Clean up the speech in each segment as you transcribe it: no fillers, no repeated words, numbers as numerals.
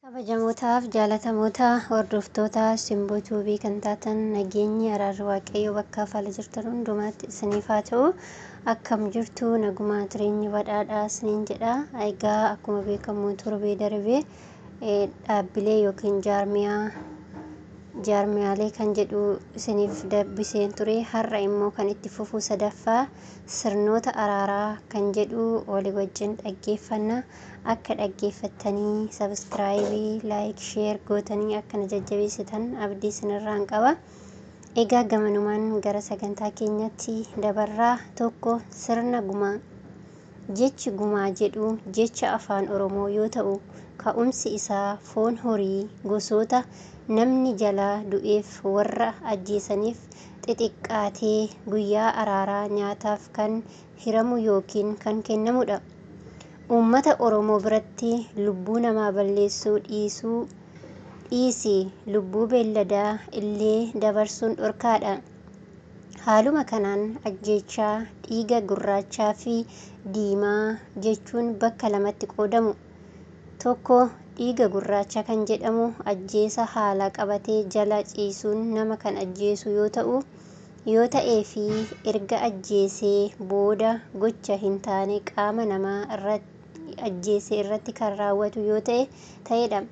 Kabajamootaaf jaalatamoota hordoftoota Simboo Tuubii kan taatan, nageenyi araarri Waaqayyoo bakka haala jirtan hundumaatti isiniif haa ta'u. Akkam jirtu? Nagumaa, jireenyi badhaadhaa isiniin jedha. Egaa akkuma beekamu torbee darbee dhaabbilee yookiin jaarmiyaa jaarmiyaalee kan jedhu isiniif dubbiseen ture. Har'a immoo kan itti fufu sadaffaa sirnoota araaraa kan jedhu walii wajjin dhaggeeffanna. Akka dhaggeeffattanii subscribe, like, share gootanii akka na jajjabeessitan abdii isinirraan qaba. Egaa gamanumaan gara sagantaa keenyatti dabarraa. 1, Sirna gumaa. Jechi gumaa jedhu jecha Afaan Oromoo yoo ta'u, ka'umsi isaa foon horii gosoota namni jalaa du'eef warra ajjeesaniif xixiqqaatee guyyaa araaraa nyaataaf kan hiramu yookiin kan kennamudha. Uummata Oromoo biratti lubbuu namaa balleessuu dhiisuu dhiisi, lubbuu beelladaa illee dabarsuun dhorkaadha. Haaluma kanaan ajjeechaa dhiiga gurraachaa fi diimaa jechuun bakka lamatti qoodamu. 1, Dhiiga gurraacha kan jedhamu ajjeesa haala qabatee jala ciisuun nama kan ajjeesu yoo ta'u yoo ta'ee fi erga ajjeesee booda gocha hin taane qaama nama ajjeese irratti kan raawwatu yoo ta'e ta'edha.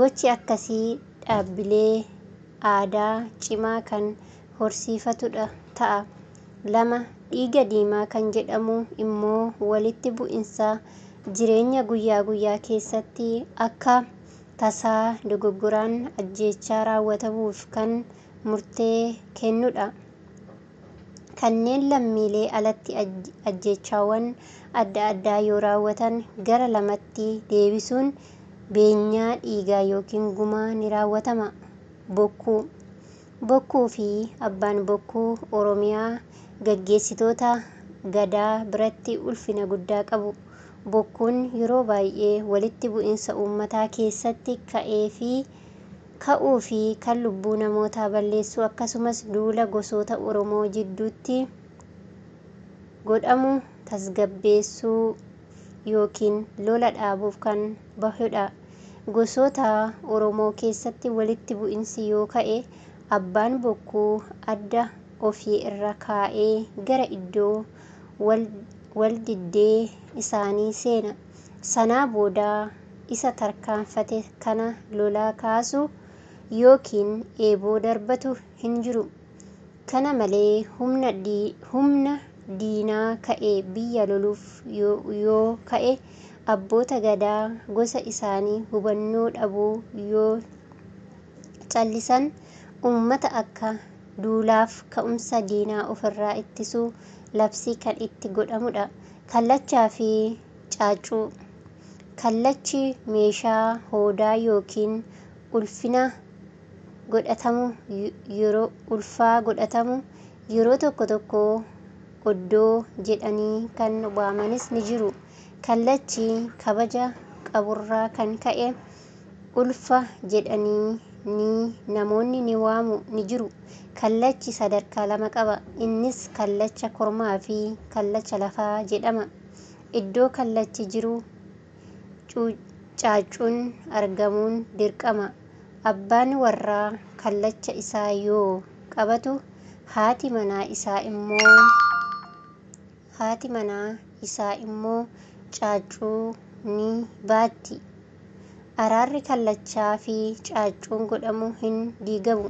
Gochi akkasii dhaabbilee aadaa cimaa kan horsiifatudha ta'a. 2, Dhiiga diimaa kan jedhamu immoo walitti bu'insa jireenya guyyaa guyyaa keessatti akka tasaa dogoggoraan ajjeechaa raawwatamuuf kan murtee kennudha. Kanneen lammiilee alatti ajjeechaawwan adda addaa yoo raawwatan gara lamatti deebisuun beenyaa dhiigaa yookiin gumaa ni raawwatama. Bokkuu. Bokkuu fi Abbaan Bokkuu Oromiyaa gaggeessitoota Gadaa biratti ulfina guddaa qabu. Bokkuun yeroo baay'ee walitti bu'insa uummataa keessatti ka'eefi ka'uu fi kan lubbuu namootaa balleessuu, akkasumas duula gosoota Oromoo jidduutti godhamu tasgabbeessuu yookiin lola dhaabuuf kan bahudha. Gosoota Oromoo keessatti walitti bu'insi yoo ka'e Abbaan Bokkuu adda ofii irra kaa'ee gara iddoo waldiddee isaanii seena. Sanaa booda isa tarkaanfate kana lola kaasu yookiin eeboo darbatu hin jiru. Kana malee humna diinaa ka'ee biyya loluuf yoo ka'e abboota Gadaa gosa isaanii hubannoo dhabuu yoo callisan uummata akka duulaaf ka'umsa diinaa ofirraa ittisu labsii kan itti godhamudha. Kallachaa fi Caaccuu. Kallachi meeshaa hoodaa yookiin ulfina godhatamu yeroo ulfaa godhatamu, yeroo tokko tokko oddoo jedhanii kan waamanis ni jiru. Kallachi kabaja qaburraa kan ka'e ulfa jedhanii ni namoonni ni waamu ni jiru. Kallachi sadarkaa lama qaba. Innis kallacha kormaa fi kallacha lafaa jedhama. Iddoo kallachi jiru caaccuun argamuun dirqama. Abbaan warraa kallacha isaa yoo qabatu, haati manaa isaa immoo caaccuu ni baatti. Araarri kallachaa fi caaccuun godhamu hin diigamu.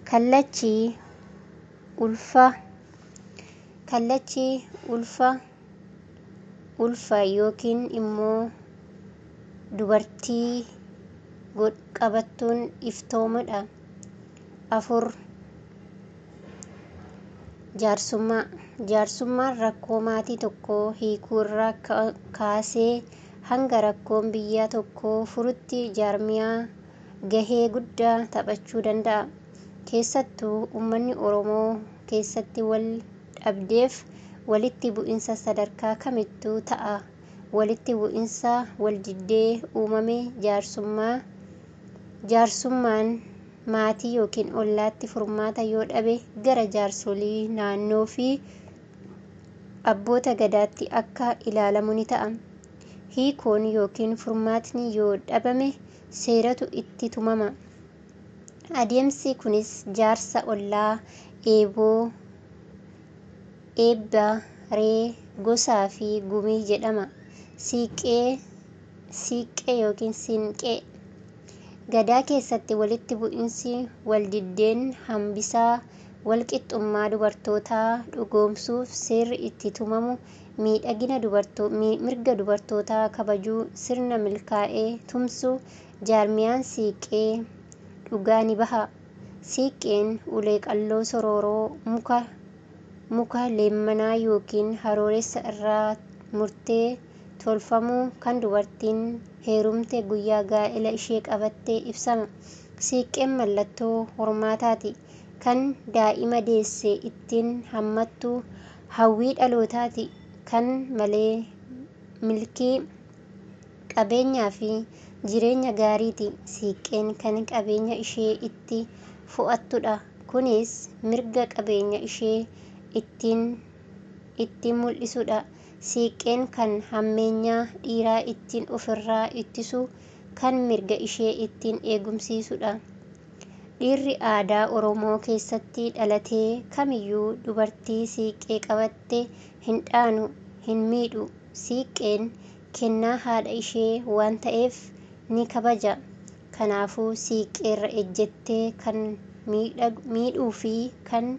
Kallachi ulfa yookiin immoo dubartii qabattuun iftoomadha. 4, Jaarsummaa. Jaarsummaan rakkoo maatii tokkoo hiikuu irraa kaasee hanga rakkoon biyya tokkoo furutti jaarmiyaa gahee guddaa taphachuu danda'a. Keessattuu uummanni Oromoo keessatti wal dhabdeef walitti bu'insa sadarkaa kamittuu ta'a walitti bu'insa waldiddee uumame jaarsummaan maatii yookiin ollaatti furmaata yoo dhabe gara jaarsolii naannoo fi abboota Gadaatti akka ilaalamu ni ta'a. Hiikoon yookiin furmaatni yoo dhabame seeratu itti tumama. Adeemsi kunis jaarsa ollaa, eeboo, eebba, ree, gosaa fi gumii jedhama. Siiqqee, siiqqee yookiin siinqee. Gadaa keessatti walitti bu'insi waldiddeen hambisaa walqixxummaa dubartootaa dhugoomsuuf seerri itti tumamu miidhagina mirga dubartootaa kabajuu sirna milkaa'e tumsu jaarmiyaan siiqqee dhugaa ni baha. Siiqqeen ulee qalloo sorooroo muka leemmanaa yookiin harooressa irraa murtee tolfamu kan dubartiin heerumte guyyaa gaa'ela ishee qabattee ibsama. Siiqqeen mallattoo hormaataati. Kan daa'ima deesse ittiin hammattu hawwii dhalootaati. Kan malee milkii qabeenyaa fi jireenya gaariiti. Siiqqeen kan qabeenya ishee itti fo'attudha. Kunis mirga qabeenya ishee ittiin mul'isudha. Siiqqeen kan hammeenya dhiiraa ittiin ofirraa ittisu kan mirga ishee ittiin eegumsiisudha. Dhiirri aadaa Oromoo keessatti dhalatee kamiyyuu dubartii siiqqee qabatte hin dhaanu, hin miidhu. Siiqqeen kennaa haadha ishee waan ta'eef ni kabaja. Kanaafuu siiqqeerra ejjettee kan miidhuu fi kan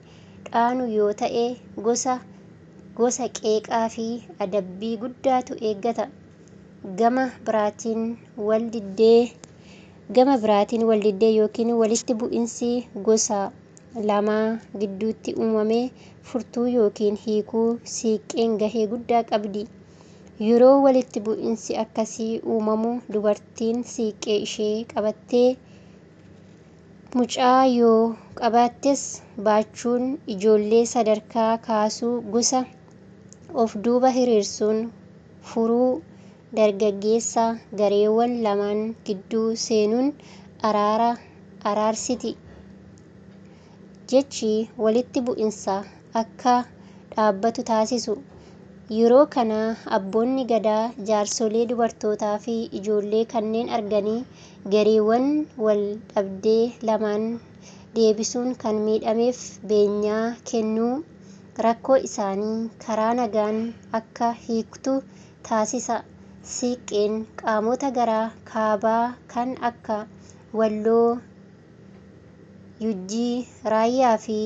dhaanu yoo ta'e gosa qeeqaa fi adabbii guddaatu eeggata. Gama biraatiin wal diddee Gama biraatiin waldiddee yookiin walitti bu'insi gosa lamaa gidduutti uumame furtuu yookiin hiikuu siiqqeen gahee guddaa qabdi. Yeroo walitti bu'insi akkasii uumamu dubartiin siiqqee ishee qabattee mucaa yoo qabaattes baachuun ijoollee sadarkaa kaasuu gosa of duuba hiriirsuun furuu dargaggeessa gareewwan lamaan gidduu seenuun araara araarsiti. Jechi walitti bu'insa akka dhaabbatu taasisu. Yeroo kana abboonni gadaa jaarsolee dubartootaa fi ijoollee kanneen arganii gareewwan wal dhabdee lamaan deebisuun kan miidhameef beenyaa kennuu rakkoo isaanii karaa nagaan akka hiiktu taasisa. Siiqqeen qaamota gara kaabaa kan akka Walloo, Yujjii, Raayyaa fi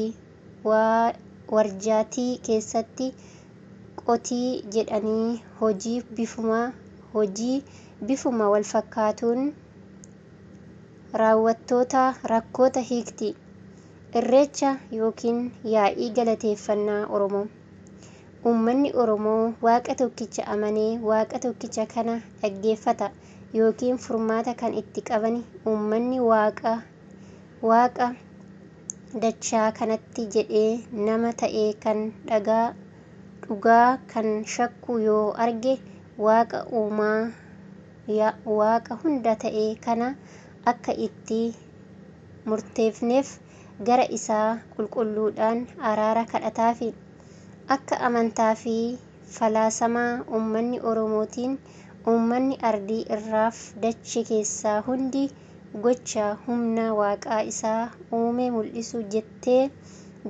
Warjaatii keessatti qotii jedhanii hojii bifuma walfakkaatuun raawwattoota rakkoota hiikti. Irreecha yookiin yaa'ii galateeffannaa Oromoo. Uummanni Oromoo Waaqa tokkicha amanee Waaqa tokkicha kana dhaggeeffata yookiin furmaata kan itti qabani uummanni Waaqa dachaa kanatti jedhee nama ta'e kan dhugaa kan shakku yoo arge Waaqa uumaa Waaqa hunda ta'e kana akka itti murteefneef gara isaa qulqulluudhaan araara kadhataafi. Akka amantaa fi falaasama uummanni Oromootiin uummanni ardii irraaf dachee keessaa hundi gocha humna Waaqaa isaa uume mul'isu jettee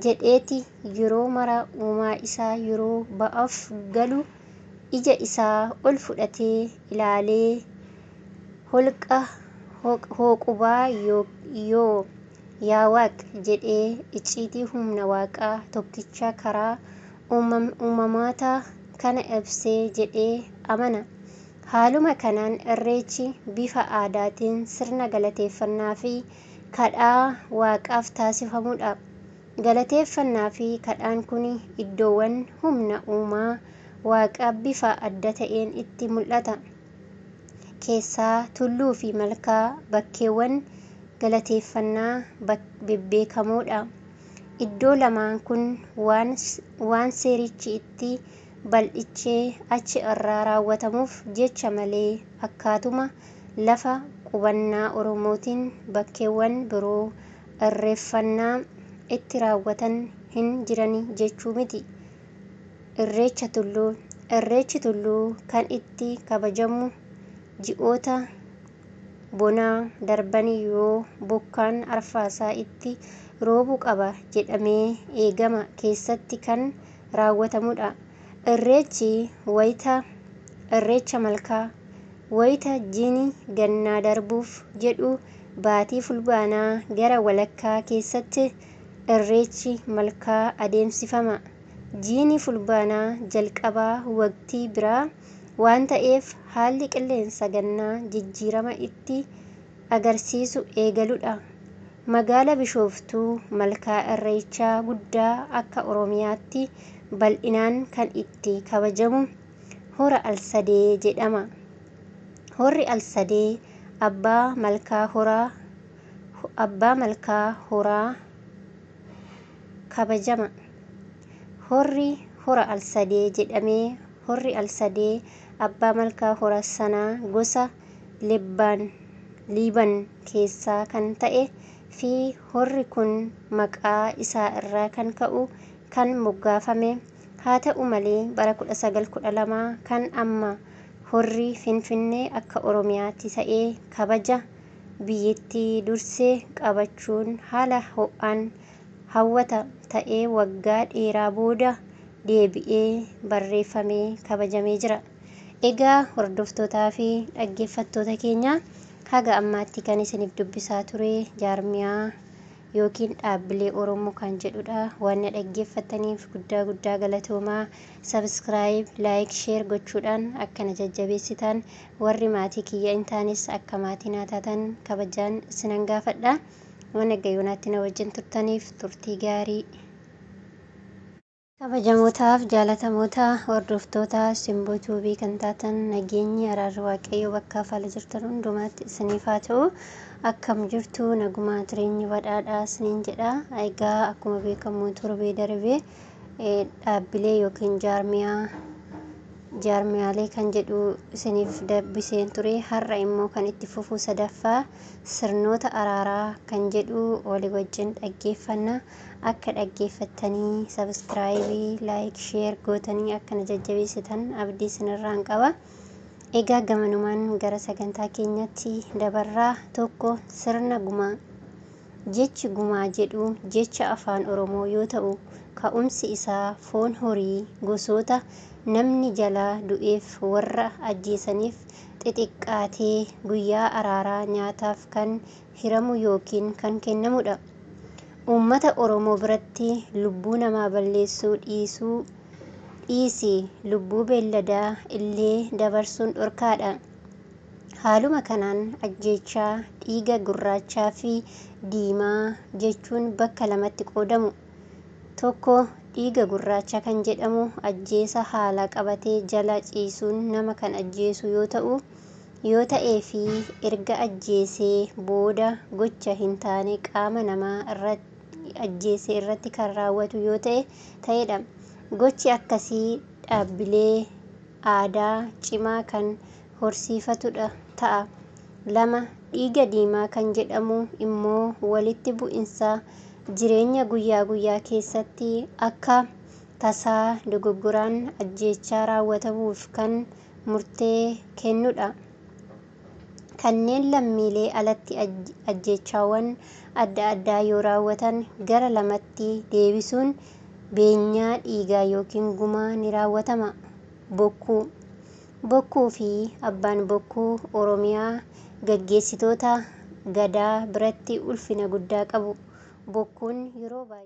jedheeti yeroo mara uumaa isaa yeroo ba'aaf galu ija isaa ol fudhatee ilaalee holqa hooqubaa yoo yaa Waaq jedhee icciitii humna Waaqaa tokkicha karaa uumamoota kana ibsee jedhee amana. Haaluma kanaan Irreechi bifa aadaatiin sirna galateeffannaa fi kadhaa Waaqaaf taasifamudha. Galateeffannaa fi kadhaan kun iddoowwan humna uumaa Waaqaa bifa adda ta'een itti mul'ata. Keessaa tulluu fi malkaa bakkeewwan galateeffannaa bebbeekamoodha. Iddoo lamaan kun waan seerichi itti bal'ichee achi irraa raawwatamuuf jecha malee akkaatuma lafa qubannaa Oromootiin bakkeewwan biroo irreeffannaa itti raawwatan hin jirani jechuu miti. Irreecha Tulluu. Irreechi Tulluu kan itti kabajamu ji'oota bonaa darbanii yoo bokkaan arfaasaa itti roobuu qaba jedhamee eegama keessatti kan raawwatamudha. Irreechi wayita Irreecha malkaa wayita jiini gannaa darbuuf jedhu baatii Fulbaanaa gara walakkaa keessatti Irreechi malkaa adeemsifama. Jiini Fulbaanaa jalqabaa waqtii biraa waan ta'eef haalli qilleensa gannaa jijjiirama itti agarsiisu eegaludha. Magaala Bishooftuu malkaa Irreechaa guddaa akka Oromiyaatti bal'inaan kan itti kabajamu Hora Alsadee jedhama. Horri Alsadee abbaa malkaa horaa abbaa malkaa horaa kabajama. Horri Hora Alsadee jedhamee Horri Alsadee abbaa malkaa hora sanaa gosa Lebbaan Liiban keessaa kan ta'e fi horri kun maqaa isaa irraa kan ka'u kan moggaafame. Haa ta'u malee bara 1912 kan amma horri Finfinnee akka Oromiyaatti ta'ee kabaja biyyattii dursee qabachuun haala ho'aan hawwata ta'ee waggaa dheeraa booda deebi'ee barreeffamee kabajamee jira. Egaa hordoftootaa fi dhaggeeffattoota keenya, haga ammaatti kan isiniif dubbisaa ture jaarmiyaa yookiin dhaabbilee Oromoo kan jedhudha. Waan na dhaggeeffataniif guddaa guddaa galatoomaa. Subscribe, like, share gochuudhaan akka na jajjabeessitan, warri maatii kiyya hin taanes akka maatii naa taatan kabajaan isinan gaafadha. Waan eegayyonaatti na wajjin turtaniif turtii gaarii. Kabajamootaaf jaalatamoota hordoftoota Simboo Tuubii kan taatan, nageenyi araarri Waaqayyoo bakka haala jirtan hundumaatti isiniif haa ta'u. Akkam jirtu? Nagumaa, jireenyi badhaadhaa isiniin jedha. Egaa akkuma beekamu torbee darbee dhaabbilee yookiin jaarmiyaa jaarmiyaalee kan jedhu isiniif dubbiseen ture. Har'a immoo kan itti fufu sadaffaa sirnoota araaraa kan jedhu walii wajjin dhaggeeffanna. Akka dhaggeeffattanii subscribe, like, share gootanii akka na jajjabeessitan abdii isinirraan qaba. Egaa gamanumaan gara sagantaa keenyatti dabarraa. 1, sirna gumaa. Jechi gumaa jedhu jecha Afaan Oromoo yoo ta'u, ka'umsi isaa foon horii gosoota namni jalaa du'eef warra ajjeesaniif xixiqqaatee guyyaa araaraa nyaataaf kan hiramu yookiin kan kennamudha. Uummata Oromoo biratti lubbuu namaa balleessuu dhiisuu dhiisii lubbuu beelladaa illee dabarsuun dhorkaadha. Haaluma kanaan ajjeechaa dhiiga gurraachaa fi diimaa jechuun bakka lamatti qoodamu. 1, dhiiga gurraacha kan jedhamu ajjeesa haala qabatee jala ciisuun nama kan ajjeesu yoo ta'u yoo ta'ee fi erga ajjeesee booda gocha hin taane qaama namaa ajjeese irratti kan raawwatu yoo ta'e ta'edha. Gochi akkasii dhaabbilee aadaa cimaa kan horsiifatudha ta'a. 2, dhiiga diimaa kan jedhamu immoo walitti bu'insa jireenya guyyaa guyyaa keessatti akka tasaa dogoggoraan ajjeechaa raawwatamuuf kan murtee kennudha. Kanneen lammiilee alatti ajjeechaawwan adda addaa yoo raawwatan gara lamatti deebisuun beenyaa dhiigaa yookiin gumaa ni raawwatama. Bokkuu. Bokkuu fi abbaan bokkuu Oromiyaa gaggeessitoota gadaa biratti ulfina guddaa qabu. Bokkuun yeroo baay'ee